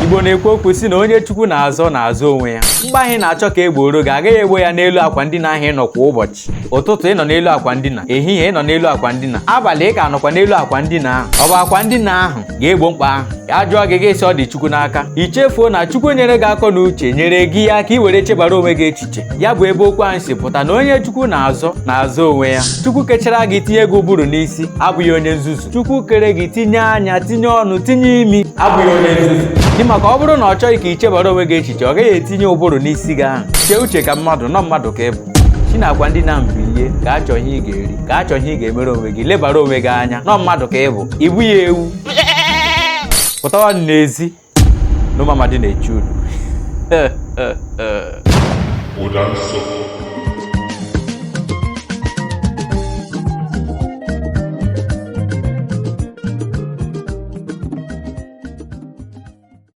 Igbo na-ekwu okwu si na onye Chukwu na-azọ na-azọ onwe ya. Mkpa ahụ ị na-achọ ka e gboro gị, agaghị egbo ya n'elu akwa ndina ahụ ị nọ kwa ụbọchị. Ụtụtụ ị nọ n'elu akwa ndina, ehihie ị nọ n'elu akwa ndina, abalị ị ka nọkwa n'elu akwa ndina ahụ. Ọ bụ akwa ndina ahụ ga-egbo mkpa ahụ? A jụọ gị, gị sị ọ dị Chukwu n'aka. I chefuo na Chukwu nyere gị akọ na uche nyere gị ya ka ị were chebara onwe gị echiche. Ya bụ ebe okwu ahụ si pụta na onye Chukwu na-azọ na-azọ onwe ya. Chukwu kechara gị tinye gị ụbụrụ n'isi abụghị onye nzuzu. Chukwu kere gị tinye anya, tinye ọnụ, tinye imi abụghị onye nzuzu. Dị maka ọ bụrụ na ọ chọghị ka ị chebara onwe gị echiche, ọ gaghị etinye ụbụrụ n'isi gị ahụ. Chee uche ka mmadụ, nọ mmadụ ka ị bụ. Si na akwa ndina bilie, gaa chọọ ihe ị ga-eri, gaa chọọ ihe ị ga-emere onwe gị, lebara onwe gị anya. Nọ mmadụ ka ị bụ, ị bụghị ewu. Pụtawa n'ezi na ụmụ amadi na-eche unu. Ụda nsọ.